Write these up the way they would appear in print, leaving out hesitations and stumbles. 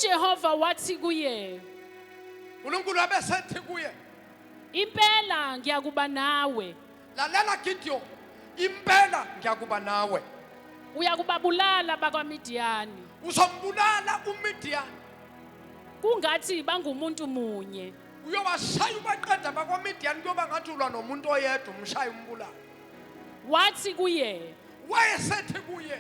UJehova wathi kuye, uNkulunkulu abesethi kuye, impela ngiyakuba nawe, lalela Gideon, impela ngiyakuba nawe, uyakubabulala bakwaMidiyani uzombulala uMidiyani kungathi bangumuntu munye. Uyobashaya ubaqeda bakwaMidiyani, kuyoba ngathi ulwa nomuntu oyedwa, umshaya umbulala. Wathi kuye, wayesethi kuye,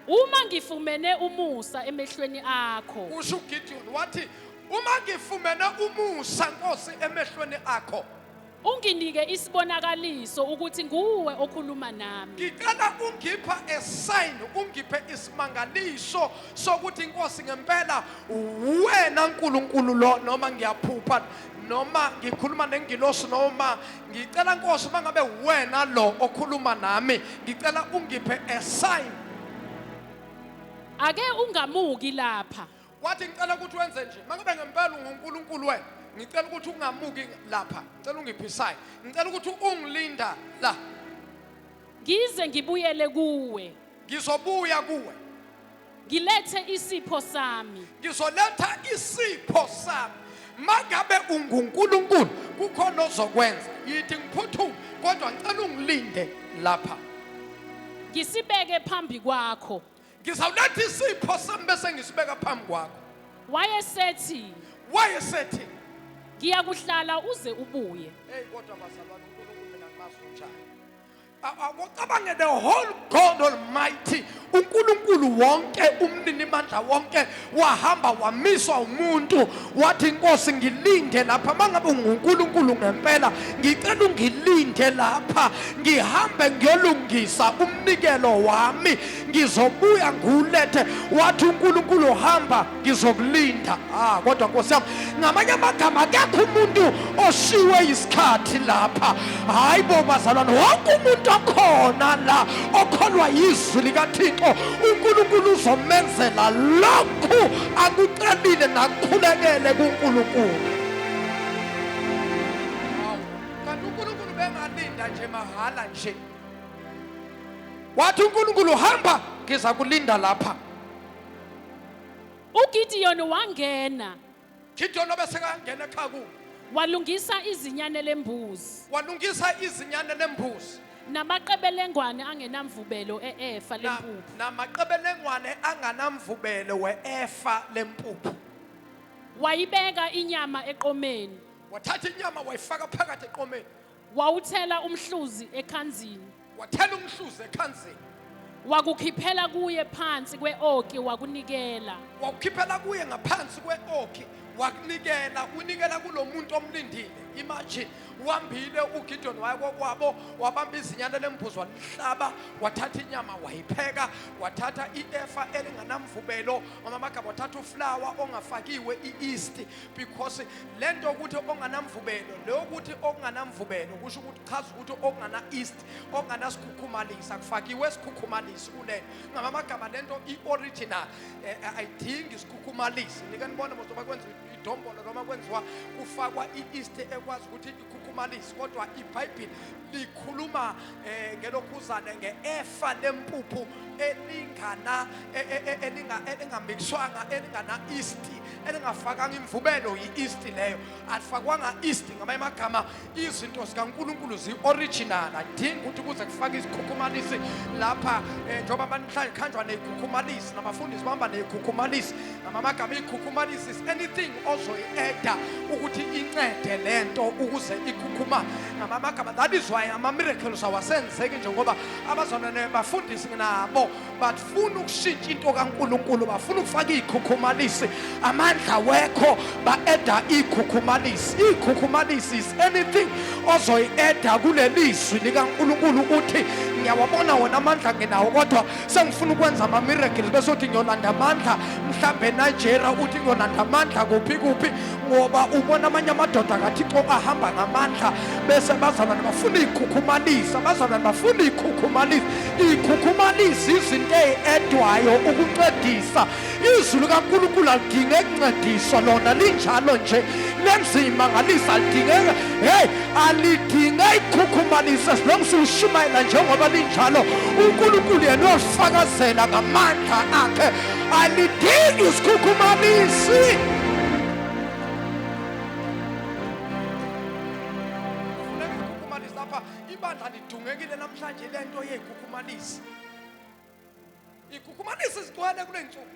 uma ngifumene umusa emehlweni akho, usho uGideon wathi, uma ngifumene umusa Nkosi emehlweni akho, unginike isibonakaliso ukuthi nguwe okhuluma nami. Ngicela ungipha a sign, ungiphe isimangaliso sokuthi Inkosi ngempela wena uNkulunkulu lo, noma ngiyaphupha, noma ngikhuluma nengilosi, noma ngicela Nkosi mangabe wena lo okhuluma nami, ngicela ungiphe a sign. Ake ungamuki lapha. Wathi ngicela ukuthi wenze nje, mangabe ngempela unguNkulunkulu wena, ngicela ukuthi ungamuki lapha, ngicela ungiphe isign, ngicela ukuthi ungilinda la, ngize ngibuyele kuwe, ngizobuya kuwe, ngilethe isipho sami, ngizoletha isipho sami. Mangabe unguNkulunkulu kukhona ozokwenza, yithi ngiphuthume, kodwa ngicela ungilinde lapha, ngisibeke phambi kwakho. Ngizawuletha isipho sami bese ngisibeka phambi kwakho. Wayesethi, wayesethi, ngiyakuhlala uze ubuye. Hey, kodwa bazalwane, uNkulunkulu mina ngimazi unjani. Akucabange the whole God Almighty, uNkulunkulu wonke, umninimandla wonke, wahamba wamiswa umuntu wathi Nkosi ngilinde lapha, mangabe unguNkulunkulu ngempela ngicela ungilinde lapha, ngihambe ngiyolungisa umnikelo wami, ngizobuya ngiwulethe. Wathi uNkulunkulu hamba ngizokulinda. Kodwa Nkosi yami, ngamanye amagama akekho umuntu oshiwe isikhathi lapha. Hayi bo bazalwane, wonke umuntu okhona la okholwa yizwi likaThixo, uNkulunkulu uzomenzela lokhu akucelile nakukhulekele kuNkulunkulu. Kanti uNkulunkulu bengalinda nje mahala nje. Wathi uNkulunkulu hamba ngizakulinda lapha. uGideon wangena. Gideon obesekangena ekhaya kubo. Walungisa izinyane lembuzi. Walungisa izinyane lembuzi. Namaqebelengwane angenamvubelo e-efa lempuphu. Namaqebelengwane anganamvubelo we-efa lempuphu. Wayibeka inyama eqomeni. Wathatha inyama wayifaka phakathi eqomeni. Wawuthela umhluzi ekhanzini. Wathela umhluzi ekhanzini. Wakukhiphela kuye phansi kweoki wakunikela. Wakukhiphela kuye ngaphansi kweoki wakunikela, unikela kulomuntu omlindile. Imagine, uhambile uGideon waya kokwabo, wabamba izinyane lembuzi walihlaba, wathatha inyama wayipheka, wathatha iefa elinganamvubelo, ngamagama wathatha uflour ongafakiwe i-yeast, because lento ukuthi onganamvubelo, leyo ukuthi okunganamvubelo kusho ukuthi chaza ukuthi okungana yeast, okunganasikhukhumalisi, akufakiwe isikhukhumalisi kule. Ngamagama lento i-original, ayidingi isikhukhumalisi. Nike nibone mos noma kwenziwa idombolo noma kwenziwa kufakwa i-yeast ekwazi ukuthi ikhukhumalisi, kodwa iBhayibheli likhuluma ngelokhuzane nge-efa lempuphu elingana, elingamixwanga, elingana yeast, elingafakanga imvubelo. I-yeast leyo alifakwanga yeast. Ngamanye amagama izinto zikaNkulunkulu zi-original, adingi ukuthi kuze kufake isikhukhumalisi lapha. Njengoba namhlanje khanjwa nezikhukhumalisi, nabafundisi bahamba nezikhukhumalisi. Ngamagama izikhukhumalisi is anything ozoyi-adda ukuthi incede lento ukuze ikhukhuma. Ngamagama that is why ama-miracles awasenzeki nje, ngoba abazalwane bafundisi nabo bafuna ukushintsha into kaNkulunkulu, bafuna ukufaka izikhukhumalisi. Amandla wekho, ba-adda izikhukhumalisi. Izikhukhumalisi is anything ozoyi-adda kulelizwi likaNkulunkulu ukuthi ngiyawabona wona amandla nginawo, kodwa sengifuna ukwenza ama-miracles, bese uthi ngiyolanda amandla mhlambe eNigeria, uthi ngiyolanda amandla kuphi kuphi, ngoba ubona amanye amadoda kaThixo ahamba ngamandla. Bese bazalwane bafuna izikhukhumalisi, abazalwane bafuna izikhukhumalisi. Izikhukhumalisi izinto izinto ey'edwayo ukuncedisa. Izwi likaNkulunkulu alidinge kuncediswa, lona linjalo nje, lenza imangalisa, alidingeke, hey, alidinge ikhukhumalisa, silonke silishumayela njengoba linjalo. UNkulunkulu yena uyolifakazela ngamandla akhe, alidingi isikhukhumalisi. Funeka ikhukhumalisi lapha, ibandla lidungekile namhlanje lento yeyikhukhumalisi. Ikhukhumalisi zigcwele kule nsuku.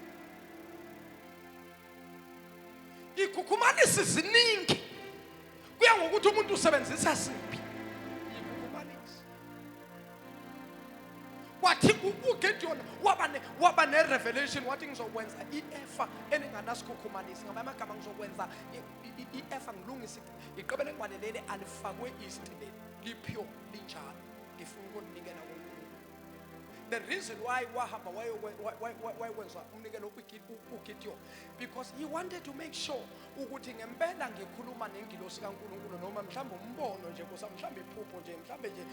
Ikhukhumalisi ziningi. Kuya ngokuthi umuntu usebenzisa siphi. Ikhukhumalisi. Kwathi uGideon waba ne revelation, wathi ngizokwenza iefa elinganasikhukhumalisi. Ngamanye amagama ngizokwenza iefa, ngilungise iqebelengwane leli alifakwe yeast leli, lipure linjalo, ngifuna ukulinikela kuNkulunkulu. The reason why wahamba wayokwenza umnikelo uGideon, because he wanted to make sure ukuthi ngempela ngikhuluma nengilosi kaNkulunkulu, noma mhlawumbe umbono nje, kusa mhlawumbe iphupho nje, mhlawumbe nje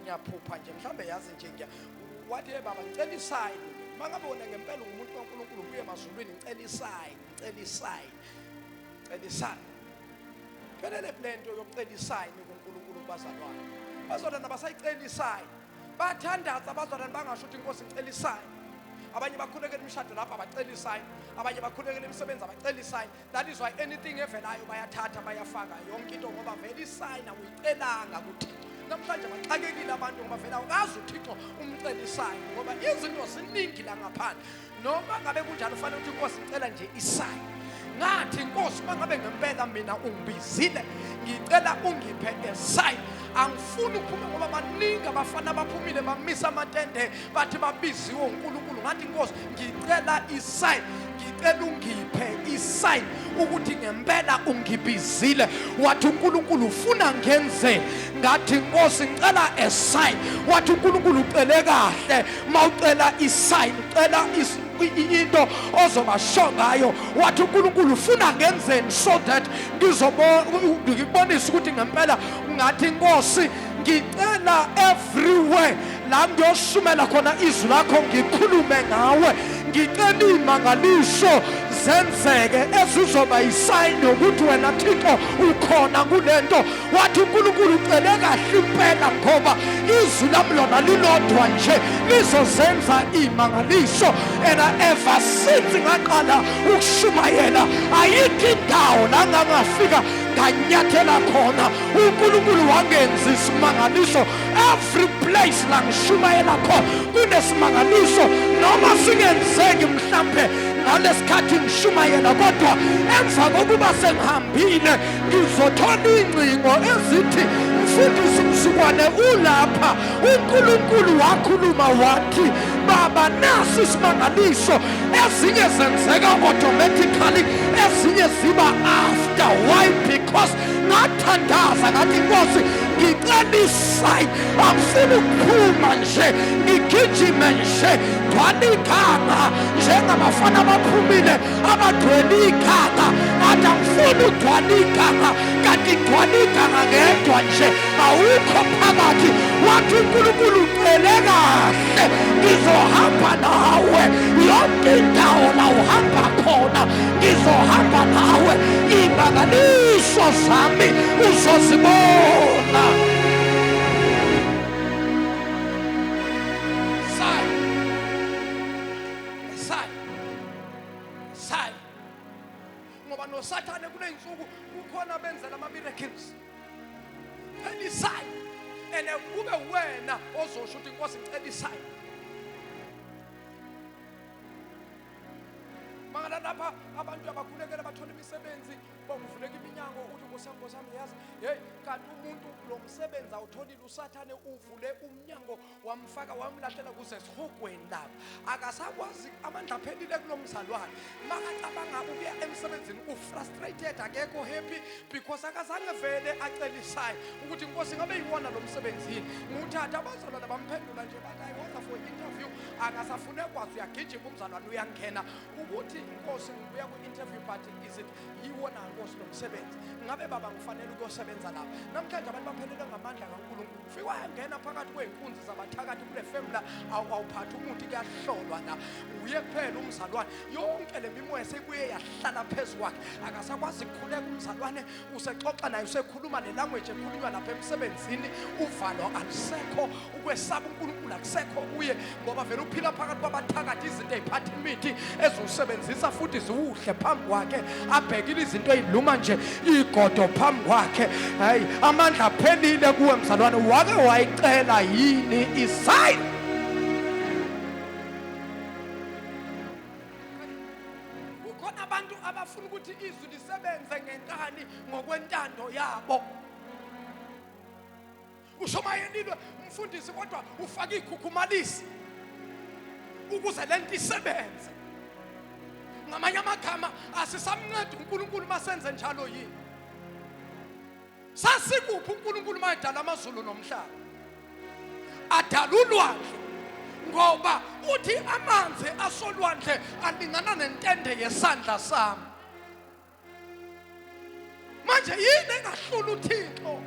ngiyaphupha nje, mhlawumbe yazi nje ngiya. Wathi, hey baba, ngicela isign, mangabe wena ngempela ungumuntu kaNkulunkulu ubuye emazulwini, ngicela isign, ngicela isign, ngicela isign. Phelele lento yokucela isign kuNkulunkulu kubazalwane. Bazalwane abasayicela isign, bathandaza abazalwane bangasho ukuthi inkosi ngicela isign. Abanye bakhulekela imishado lapha abacela isign, abanye bakhulekela imisebenzi abacela isign. That is why anything evelayo bayathatha bayafaka yonke into, ngoba vele isign awuyicelanga kuThixo. Namhlanje baxakekile abantu ngoba vele awukazi uThixo umcela isign, ngoba izinto ziningi la ngaphandle. Noma ngabe kunjalo ufanele ukuthi inkosi ngicela nje isign. Ngathi inkosi mangabe ngempela mina ungibizile, ngicela ungiphe a sign. Angifuni ukuphuma ngoba baningi abafana abaphumile bamisa amatende bathi babiziwe uNkulunkulu. Ngathi inkosi ngicela isign, ngicela ungiphe isign ukuthi ngempela ungibizile. Wathi uNkulunkulu ufuna ngenze. Ngathi inkosi ngicela a sign. Wathi uNkulunkulu ucele kahle, mawucela isign ucela into ozobasho ngayo. Wathi uNkulunkulu ufuna ngenzeni so that ngikubonise ukuthi ngempela. Ngathi inkosi ngicela everywhere la ngiyoshumela khona izwi lakho ngikhulume ngawe, ngicela imangaliso zenzeke ezizoba yisign yokuthi wena Thixo ukhona kulento. Wathi uNkulunkulu ucele kahle impela, ngoba izwi lami lona lilodwa nje lizozenza imangaliso. And ever since ngaqala ukushumayela ayikho indawo la ngangafika nganyathela khona uNkulunkulu wangenza isimangaliso. Every place la ngishumayela khona kunesimangaliso, noma singenzeki mhlambe ngalesikhathi ngishumayela, kodwa emva kokuba sengihambile ngizothola ingcingo ezithi mfundisi mzukwane ulapha, uNkulunkulu wakhuluma wathi baba nasi isimangaliso. Ezinye zenzeka automatically, ezinye ziba after. Why? Because ngathandaza ngathi inkosi ngicela isign, angifuni ukuphuma nje ngigijime nje gcwala iganga njengabafana abaphumile abagcwele iganga. Ngathi angifuni ukugcwala iganga, kanti ngigcwala iganga ngedwa nje, awukho phakathi. Wathi uNkulunkulu ucele kahle, ngizohamba nawe yonke indawo la uhamba khona, ngizohamba nawe, imangaliso zami uzozibona. Sign, sign, sign. Ngoba noSathane kuley'nsuku kukhona benzela ama-miracles. Cela isign, and kube wena ozosho ukuthi inkosi ngicela isign. Mangala lapha abantu abakhulekela bathola imisebenzi, bokuvuleka iminyango, uthi nkosi yami, nkosi yami yazi, hey, kanti umuntu lo msebenzi awutholile, uSathane uvule umnyango wamfaka wamlahlela kuze esihogweni lapha, akasakwazi, amandla aphelile kulo mzalwane. Makacabanga ukuya emsebenzini ufrustrated, akekho happy because akazange vele acele isign ukuthi inkosi ngabe yiwona lo msebenzini nguthatha. Abazalwane bamphendula nje bathi ayiwoza for interview, Akasafune kwazi, uyagijima umzalwane, uyangena ukuthi inkosi ngibuya ku-interview, but is it yiwona nkosi lo msebenzi? Ngabe baba ngifanele ukuyosebenza lapha namhlanje? Abantu baphelelwe ngamandla kaNkulunkulu. Fika wayangena phakathi kwey'nkunzi zabathakathi kule femu la, awuphathi umuthi, kuyahlolwa la, uye kuphela umzalwane. Yonke le mimoya sebuye yahlala phezu kwakhe, akasakwazi ukukhuleka umzalwane. Usexoxa naye, usekhuluma le language ekhulunywa lapha emsebenzini. Uvalo alusekho, ukwesaba uNkulunkulu akusekho kuye, ngoba vele uphila phakathi kwabathakathi. Izinto ey'phatha imithi eziwusebenzisa futhi ziwuhle phambi kwakhe, abhekile izinto ey'luma nje igodo phambi kwakhe. Hayi, amandla aphelile kuwe mzalwane. Wake wayicela yini i-sign? Kukhona abantu abafuna ukuthi izwi lisebenze ngenkani ngokwentando yabo. Ushumayelilwe umfundisi, kodwa ufake ikhukhumalisi ukuze lento isebenze. Ngamanye amagama, asisamncedi uNkulunkulu masenze njalo yini? Sasikuphi uNkulunkulu mayedala amazulu nomhlaba, adala ulwandle? Ngoba uthi amanzi asolwandle alingana nentende yesandla sami. Manje yini engahlula uThixo?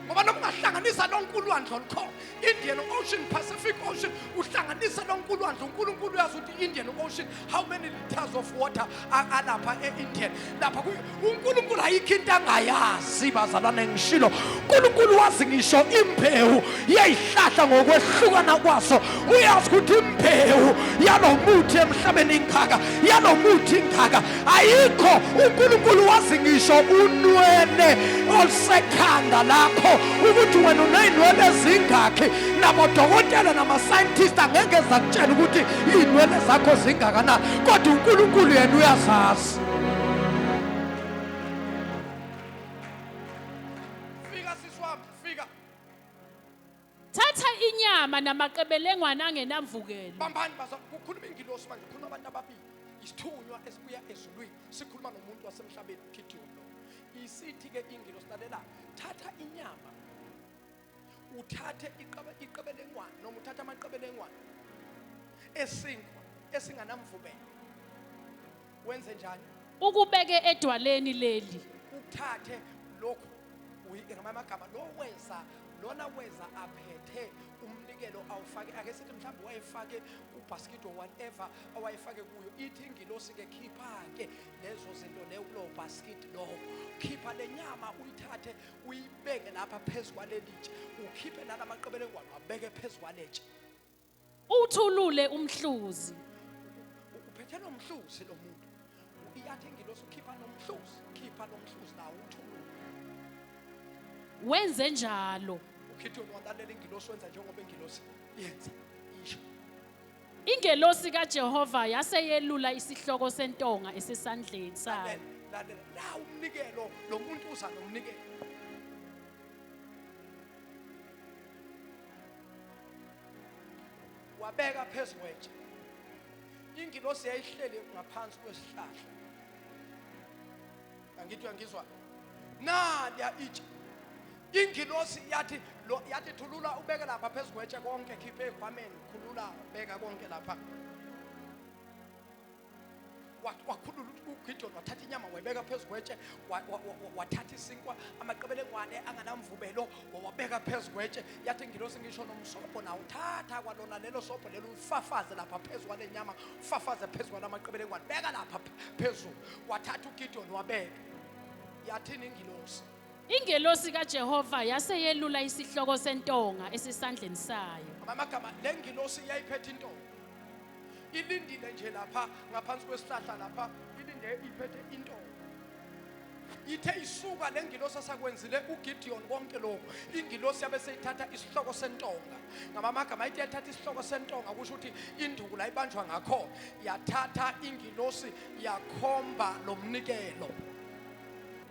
Ngoba noma ungahlanganisa lonke ulwandle olukhona, Indian Ocean, Pacific Ocean, uhlanganise lonke ulwandle, uNkulunkulu uyazi ukuthi Indian Ocean, how many liters of water alapha e-Indian lapha. UNkulunkulu ayikho into angayazi, bazalwane. Ngishilo, uNkulunkulu wazi ngisho imbewu yeyihlahla ngokwehlukana kwaso. Uyazi ukuthi imbewu yalo muthi emhlabeni ingaka, yalo muthi ingaka, ayikho. UNkulunkulu wazi ngisho unwele olusekhanda lakho, ukuthi wena uney'nwele ezingakhi. Nabodokotela nama-scientist angeke zakutshela ukuthi iy'nwele zakho zingakanani, kodwa uNkulunkulu yena uyazazi. Fika sisi wami, fika. Thatha inyama namaqebelengwana angenamvukelo. Bambani baza, kukhuluma ingilosi manje, kukhuluma abantu ababili, isithunywa esibuya ezulwini sikhuluma nomuntu wasemhlabeni, Gideon lo. Isithi-ke ingilosi, lalela, thatha inyama, uthathe iqebelengwane, noma uthathe amaqebelengwane esinkwa esinganamvubelo. Wenze njani? Ukubeke edwaleni leli. Uthathe lokhu, ngamanye amagama lo weza, lona weza aphethe umnikelo, awufake, ake sithi mhlawumbe wayefake kubasket or whatever awayefake kuyo. Ithi ingilosi-ke, khipha-ke lezo zinto leyo kulowo basket lowo, khipha le nyama, uyithathe uyibeke lapha phezu kwalelitshe, ukhiphe nalamaqebelengwane wabeke phezu kwaletshe. Uthulule umhluzi. Uphethe nomhluzi lo muntu. Iyathi ingilosi, ukhipha nomhluzi, khipha lo mhluzi nawo, uthulule. Wenze njalo. UGideon walalela ingilosi, wenza njengoba ingilosi yenza, isho. Ingelosi kaJehova yase yelula isihloko sentonga esesandleni sayo. Lalela, lalela la, umnikelo, lo muntu uza nomnikelo. Wabeka phezu kwetshe. Ingilosi yayihleli ngaphansi kwesihlahla. Angithi uyangizwa? Naliya itshe. Ingilosi yathi lo, yathi thulula, ubeke lapha phezu kwetshe konke, khiphe ekhwameni, khulula, beka konke lapha. Wakhulula uGideon, wathatha inyama wayibeka phezu kwetshe, wathatha isinkwa, amaqebelengwane anganamvubelo, wawabeka phezu kwetshe. Yathi ingilosi, ngisho nomsobho nawo, uthatha kwalona lelo sobho lelo, ufafaze lapha phezu kwale nyama, ufafaze phezu kwalamaqebelengwane, beka lapha phezulu. Wathatha uGideon wabeka. Yathini ingilosi? Ingelosi kaJehova yase yelula isihloko sentonga esesandleni sayo. Amagama, le ngilosi yayiphethe intonga, ilindile nje lapha ngaphansi kwesihlahla lapha, ilinde iphethe intonga. Ithe isuka le ngilosi, asakwenzile uGideon konke lokhu, ingilosi yabe seyithatha isihloko sentonga. Ngamagama, ithi yathatha isihloko sentonga, kusho ukuthi induku la ibanjwa ngakho. Yathatha ingilosi, yakhomba lo mnikelo.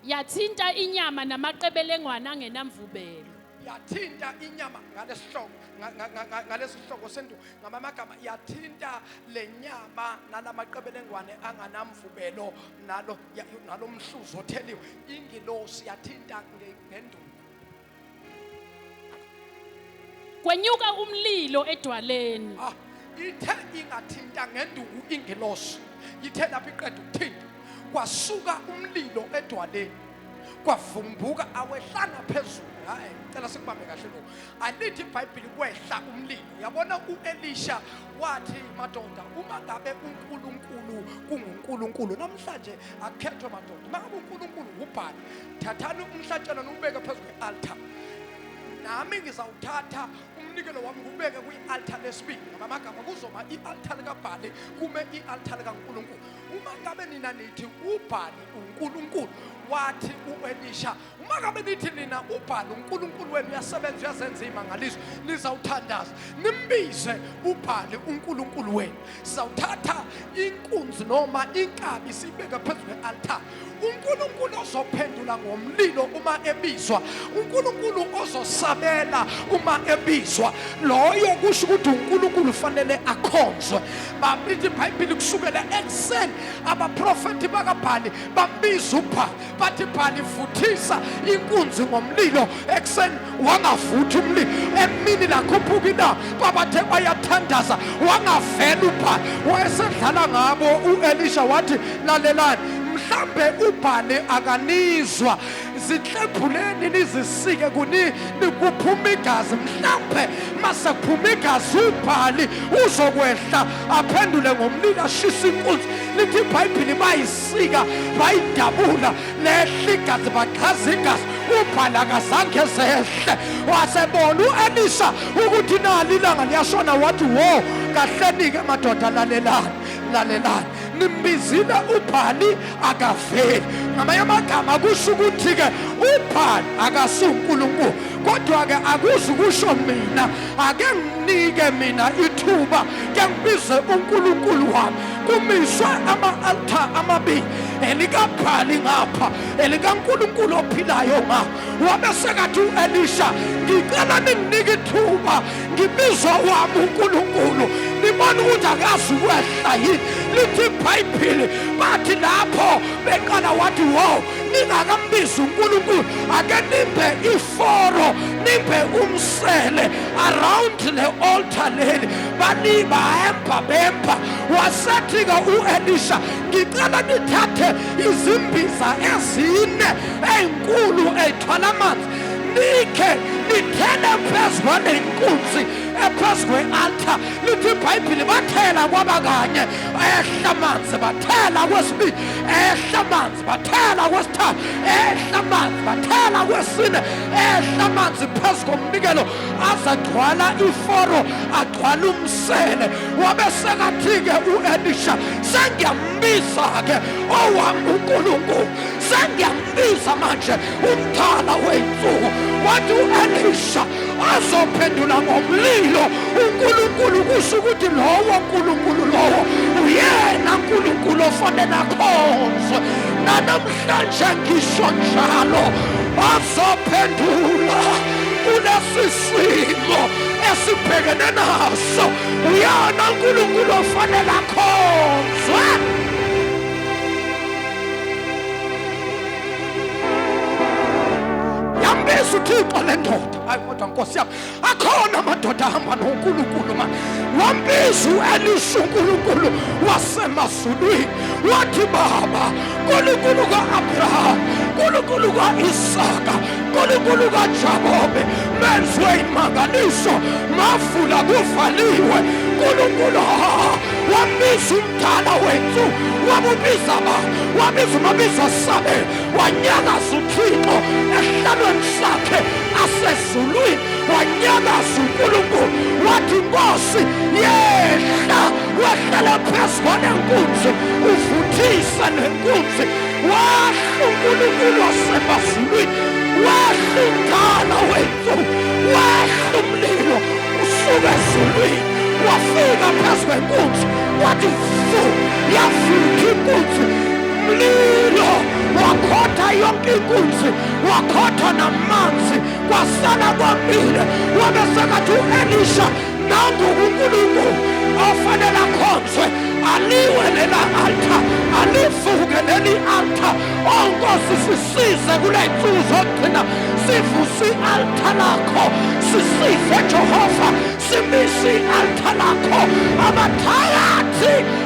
Yathinta inyama namaqebelengwana angenamvubelo. Yathinta inyama ngalesihloko, ngalesihloko senduku. Ngamagama, yathinta le nyama nalamaqebelengwane anganamvubelo nalo nalomhluzi otheliwe. Ingilosi yathinta ngenduku. Kwenyuka umlilo edwaleni. Ah, Ithe ingathinta ngenduku ingelosi, ithe lapho iqeda ukuthinta kwasuka umlilo edwaleni, kwavumbuka, awehlanga phezulu. Hayi, ngicela sikubambe kahle lokho. Alithi iBhayibheli kwehla umlilo. Yabona uElisha wathi, madoda, uma ngabe uNkulunkulu kunguNkulunkulu namhlanje akukhethwe madoda, uma ngabe uNkulunkulu ubhali, thathani umhlatshelo niwubeke phezu kwe-altar, nami ngizawuthatha umnikelo wami ngubeke kwi-altar lesibili. Ngamagama kuzoba i-altar likaBhali kume i-altar likaNkulunkulu. Uma ngabe nina nithi uBhali uNkulunkulu, wathi uElisha, uma ngabe nithi nina uBhali uNkulunkulu wenu uyasebenza uyazenza imangaliso, nizawuthandaza nimbize uBhali uNkulunkulu wenu. Sizawuthatha inkunzi noma inkabi sibeke phezu kwe-altar. uNkulunkulu ozophendula ngomlilo uma ebizwa, uNkulunkulu ozosabela uma ebizwa, loyo kusho ukuthi uNkulunkulu ufanele akhonzwe. Babithi iBhayibheli kusukela ekuseni abaprofeti bakaBhali bambiza uBhali, bathi Bhali vuthisa inkunzi ngomlilo. Ekuseni wangavutha umlilo, emini lakhuphuka ilanga, babathe bayathandaza wangavela uBhali. Wayesedlala ngabo uElisha, wathi lalelani, mhlambe uBhali akanizwa, zinhlephuleni nizisike kuni nikuphuma igazi, mhlambe mase kuphuma igazi uBhali uzokwehla aphendule ngomlilo ashisa inkunzi. Lithi iBhayibheli bayisika bayidabula lehla igazi, baxhaza igazi, uBhali akazange zehle. Wasebona uElisha ukuthi nali ilanga liyashona, wathi wo kahleni-ke madoda, lalelani lalelani, nimbizile uBhali akaveli. Ngamanye amagama kusho ukuthi-ke uBhali akasuNkulunkulu, kodwa-ke akuzi kusho mina, ake nginike mina ithuba ke ngibize uNkulunkulu wami. Kumiswe ama-altar amabili, elikaBhali ngapha, elikaNkulunkulu ophilayo ngapha. Wabe sekathi u-Elisha, ngicela ninginike ithuba ngibizwa wami uNkulunkulu, nibona ukuthi akazi ukwehla yini. Lithi iBhayibheli bathi lapho beqala wathi wo, ningakambizi uNkulunkulu, ake nimbe iforo, nimbe umsele around le altar leli. Baniba emba bemba. Wasethi-ke u-Elisha, ngicela nithathe izimbiza ezine ey'nkulu ey'thwala amanzi, nikhe nithele phezu kwale nkunzi ephezu kwe-altar. Lithi iBhayibheli bathela kwaba kanye, ehla amanzi, bathela kwesibili, ehla amanzi, bathela kwesithathu, ehla amanzi, bathela kwesine, ehla amanzi phezu komnikelo, azagcwala iforo, agcwala umsele. Wabe sekathi-ke u-Elisha, sengiyambiza-ke owami uNkulunkulu, sengiyambiza manje umdala wey'nsuku. Wathi u-Elisha azophendula ngomlilo uNkulunkulu, kusho ukuthi lowo Nkulunkulu lowo uyena uNkulunkulu ofanele akhonzwe. Nanamhlanje ngisho njalo, azophendula kulesi simo esibhekene naso, uyena uNkulunkulu ofanele akhonzwe. Yambiza uThixo le ndoda. Hayi kodwa Nkosi yami, akhona amadoda ahamba noNkulunkulu manje. Wambiza u-Elisha uNkulunkulu wasemazulwini, wathi Baba, Nkulunkulu ka-Abraham, Nkulunkulu ka-Isaka, Nkulunkulu kaJakobe, menziwe imangaliso, mavula kuvaliwe. Nkulunkulu wambiza umdala wethu, wamubiza ba, wabiza umabizo sabe, wanyakaza uThixo esihlalweni sakhe asezulwini, wanyakaza uNkulunkulu, wathi Nkosi yehla, wehlela phezu kwalenkunzi, uvuthise lenkunzi. Wahla uNkulunkulu wasemazulwini, wehla umdala wethu, wehla umlilo usuka ezulwini, wafika phezu kwenkunzi, wathi fu, yavutha inkunzi, mlilo wakhotha yonke inkunzi, wakhotha namanzi, kwasala kwamile. Wabe sekathi u-Elisha, nangu uNkulunkulu ofanele akhonzwe, aliwe lela altar, alivuke leli altar. Oh Nkosi, sisize kule nsuku zokugcina, Sivuse i-altar lakho, sisize Jehova, simise i-altar lakho. Abathakathi